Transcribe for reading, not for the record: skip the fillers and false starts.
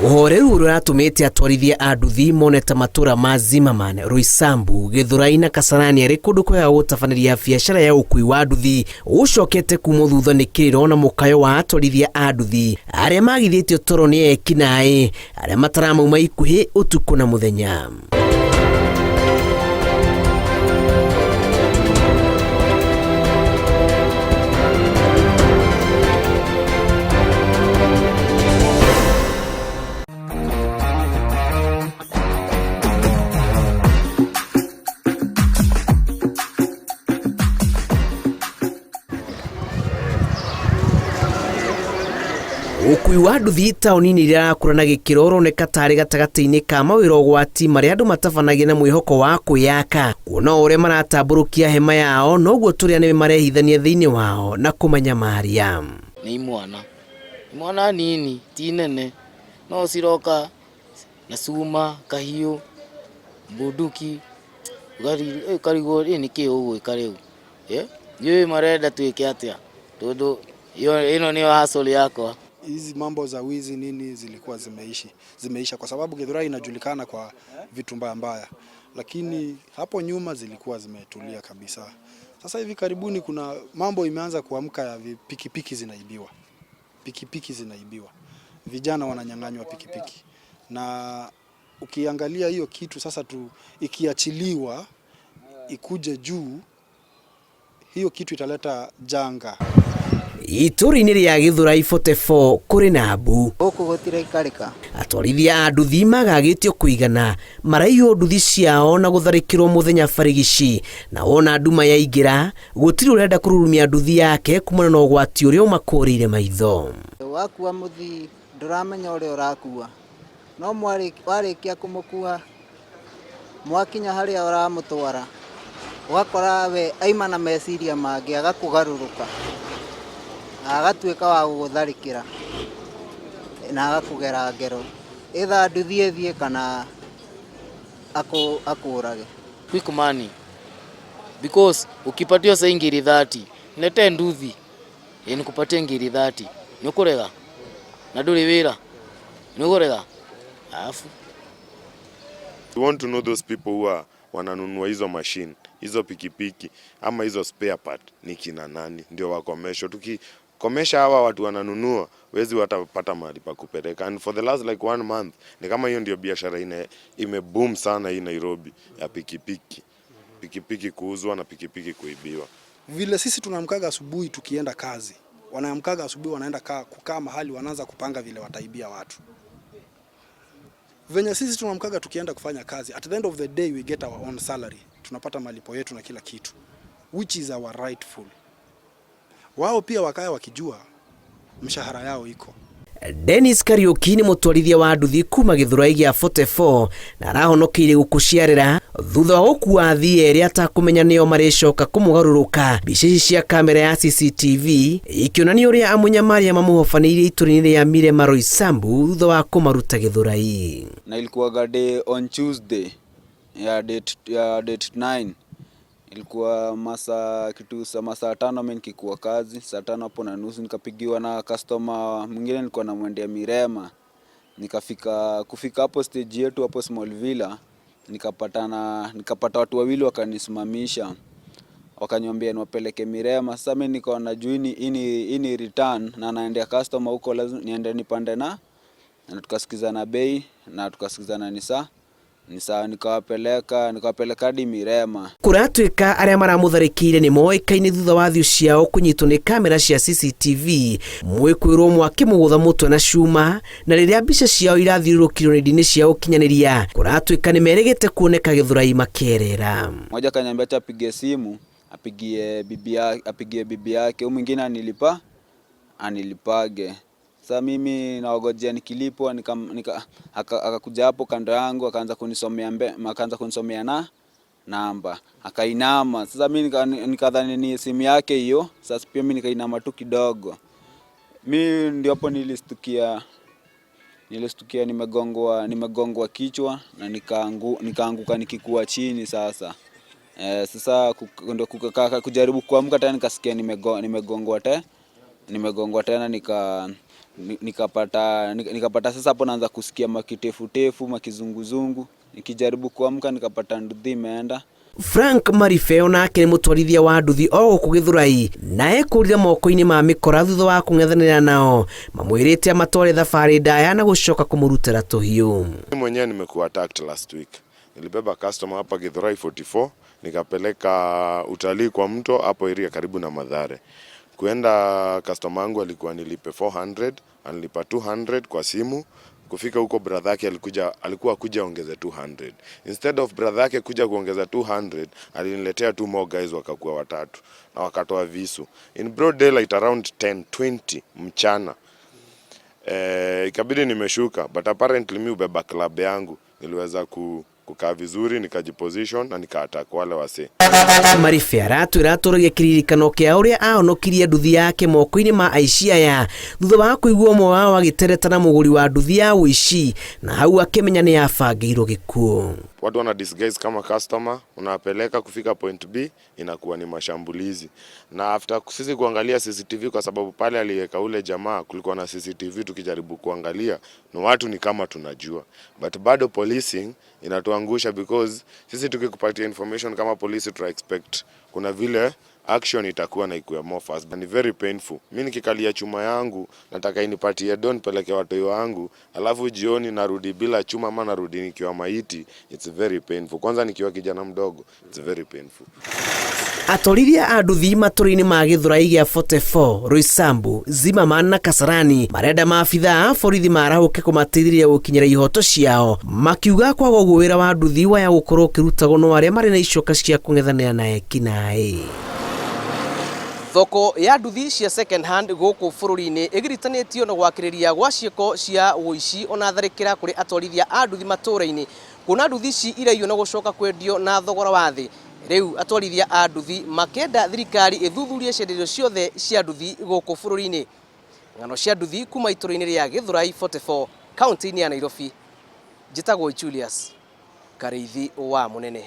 Ũhoreru ũrĩa ũratũmĩte atwarithia a nduthi mone ta matũra ma Zimmerman, Roysambu, Githurai na Kasarani arĩ kũndũ kwega gũtabanĩria biacara ya ũkui wa nduthi ũcokete kumwo thutha nĩ kĩrĩro na mũkayo wa atwarithia a nduthi arĩa magithĩtio toro nĩ ekinaĩ arĩa mataramauma ikuhĩ ũtukũ na mũthenya. Ũkui wa nduthi taũni-inĩ iria irakũra na gĩkĩro ũroneka tarĩ gatagatĩ-inĩ ka mawĩra ũgwati marĩa andũ matabanagia na mwĩhoko wa kwĩyaka. Kuona o ũrĩa maratambũrũkia hema yao noguo tũrĩa nĩme marehithania thĩinĩ wao na kũmanyamaria. Nĩ imwana, imwana nini ti nene no ciroka na cuma, kahiũ, bunduki, ũkarigwo nĩkĩ ũgwĩka rĩu. Ndiũĩ marenda twĩke atĩa tondũ ĩno nĩyo hustle yakwa. Hizi mambo za wizi nini zilikuwa zimeisha kwa sababu Githurai inajulikana kwa vitu mbaya mbaya, lakini hapo nyuma zilikuwa zimetulia kabisa. Sasa hivi karibuni kuna mambo imeanza kuamka ya pikipiki zinaibiwa, pikipiki zinaibiwa, vijana wananyang'anywa pikipiki, na ukiangalia hiyo kitu sasa tu ikiachiliwa ikuje juu, hiyo kitu italeta janga. Itũũra-inĩ rĩa Githurai 44 kũrĩ na mbu. Gũkũ gũtiraikarĩka. Atwarithia a nduthi magagĩtio kũigana maraiywo nduthi ciao na gũtharĩkĩrwo mũthenya barigici, na wona nduma yaingĩra gũtirĩ ũrenda kũrurumia nduthi yake kumana na ũgwati ũrĩa ũmakũrĩire maitho. Wakua mũthii ndũramenya ũrĩa ũrakua, no warĩkia kũmũkua mwakinya harĩa ũramũtwara ũgakora we aima na meciria mangĩ, agakũgarũrũka agatuĩka wa gũgũtharĩkĩra na agakũgera ngero, either nduthi ĩthiĩ kana akũrage. Quick money because ukipatiwa saa ngiri 30 nilete nduthi nikupatie ngiri 30 nĩ ũkũrega na ndũrĩ wĩra nĩ ũkũrega. Alafu we want to know those people who are wananunua hizo machine, hizo pikipiki ama hizo spare part ni kina nani, ndio wakomeshwe. Tukikomesha hawa watu wananunua, wezi watapata mahali pa kupeleka. And for the last like one month ni kama hiyo ndio biashara ime boom sana hii Nairobi ya pikipiki, pikipiki kuuzwa na pikipiki kuibiwa. Vile sisi tunaamkaga asubuhi tukienda kazi, wanaamkaga asubuhi wanaenda kukaa mahali wanaanza kupanga vile wataibia watu. Venye sisi tunaamkaga tukienda kufanya kazi, at the end of the day we get our own salary, tunapata malipo yetu na kila kitu, which is our rightful. Wao pia wakaya wakijua mshahara yao iko. Dennis Kariuki nĩ mũtwarithia wa nduthi kuma Githurai gĩa 44 na arahonokeire gũkũciarĩra thutha wa gũkua athii erĩ atakũmenya nĩo marĩcoka kũmũgarũrũka. Mbica ici cia kamera ya CCTV ikĩonania ũrĩa amũnyamaria mamũhobanĩirie itũra-inĩ rĩa Mirema Roysambu thutha wa kũmaruta Githurai. Na ilikuwaga day on Tuesday ya date 9, ilikuwa masaa kitu masaa 5 mimi nikikuwa kazi, saa 5 hapo na nusu nikapigiwa na customer mwingine nilikuwa namwendea Mirema. Nikafika kufika hapo stage yetu hapo Small Villa, nikapata watu wawili wakanisimamisha, wakaniambia niwapeleke Mirema. Sasa mimi nikaona juu hii ni return na naendea customer huko, lazima niende nipande na tukasikizana bei na tukasikizana ni saa ni sawa, nikawapeleka hadi Mirema. Kũratuĩka arĩa maramũtharĩkĩire nĩ moĩkaine thutha wa thiũ ciao kũnyitwo nĩ kamera cia CCTV, mwĩkwĩrwo ũmwe akĩmũgũtha mũtwe na cuma, na rĩrĩa mbica ciao irathiũrũrũkirio nenda-inĩ cia ũkinyanĩria, kũratuĩka nĩ merĩgĩte kuoneka Githurai makerera. Mmoja akaniambia acha apige simu, apigie bibi yake, huyu mwingine anilipage. Sasa mimi naogojea nikilipwa, akakuja hapo kando yangu akaanza kunisomea akaanza kunisomea na namba, akainama. Sasa mimi nikadhani ni simu yake hiyo. Sasa pia mimi nikainama tu kidogo. Mimi ndio hapo nilistukia nimegongwa kichwa na nikaanguka nikikua chini sasa. Sasa ndio kujaribu kuamka tena nikasikia nimegongwa tena. Nimegongwa tena Nikapata sasa hapo naanza kusikia makitefutefu, makizunguzungu. Nikijaribu kuamka nikapata nduthi imeenda. Frank Maribe onake nĩ mũtwarithia wa nduthi o gũkũ Gĩthũrai na ekũrire moko-inĩ ma mĩkora thutha wa kũng'ethanĩra nao mamwĩrĩte amatware thabarĩ ndaya na gũcoka kũmũrutĩra tũhiũ. Mimi mwenyewe nimekuwa attacked last week. Nilibeba customer hapa Githurai 44, nikapeleka utalii kwa mto hapo area karibu na Mathare. Kuenda, customer wangu alikuwa nilipe 400, anilipa 200 kwa simu. Kufika huko, brother yake alikuja, alikuwa kuja ongeze 200. Instead of brother yake kuja kuongeza 200, aliniletea two more guys, wakakuwa watatu na wakatoa visu in broad daylight around 10:20 mchana. Ikabidi nimeshuka, but apparently mi ubeba club yangu, niliweza kukaa vizuri, nikajiposition na nikaattack wale wasee. Maribe aratwĩra atũragia kĩririkano kĩa ũrĩa ahonokirie nduthi yake moko-inĩ ma aici aya thutha wa kũigua ũmwe wao agĩtereta na mũgũri wa nduthi ya ũici na hau akĩmenya nĩ yabangĩirwo gĩkuũ. Watu wana disguise kama customer, unawapeleka, kufika point B inakuwa ni mashambulizi. Na after sisi kuangalia CCTV, kwa sababu pale aliweka ule jamaa kulikuwa na CCTV, tukijaribu kuangalia na watu ni kama tunajua, but bado policing inatuangusha, because sisi tukikupatia information kama polisi, tuna expect kuna vile action itakuwa na ikuwe more fast. Ni very painful. Mi nikikalia chuma yangu, nataka inipatie don peleke watoi wangu, alafu jioni narudi bila chuma ama narudi nikiwa maiti. It's very painful. Kwanza nikiwa kijana mdogo, it's very painful. Atwarithia a nduthi matũra-inĩ ma Gĩthũrai gĩa 44, Roysambu, Zimmerman na Kasarani marenda maabithaa a borithi marahũke kũmateithĩrĩria gũkinyĩra ihoto ciao, makiuga kwaga ũguo wĩra wa nduthi waya gũkorwo ũkĩrutagwo no arĩa marĩ na icoka cia kũng'ethanĩra na ekinaĩ. Thoko ya nduthi cia second hand gũkũ bũrũri-inĩ ĩgiritanĩtio na gwakĩrĩria gwa ciĩko cia ũici ona tharĩkĩra kũrĩ atwarithia a nduthi matũra-inĩ, kuona nduthi ici iraiywo na gũcoka kwendio na thogora wa thĩ. Rĩu atwarithia a nduthi makenda thirikari ĩthuthurie cienderio ciothe cia nduthi gũkũ bũrũri-inĩ. Ng'ano cia nduthi kuma itũra-inĩ rĩa Gĩthũrai 44, kaunti-inĩ ya Nairobi, njĩtagwo Julius Karĩithi wa Mũnene.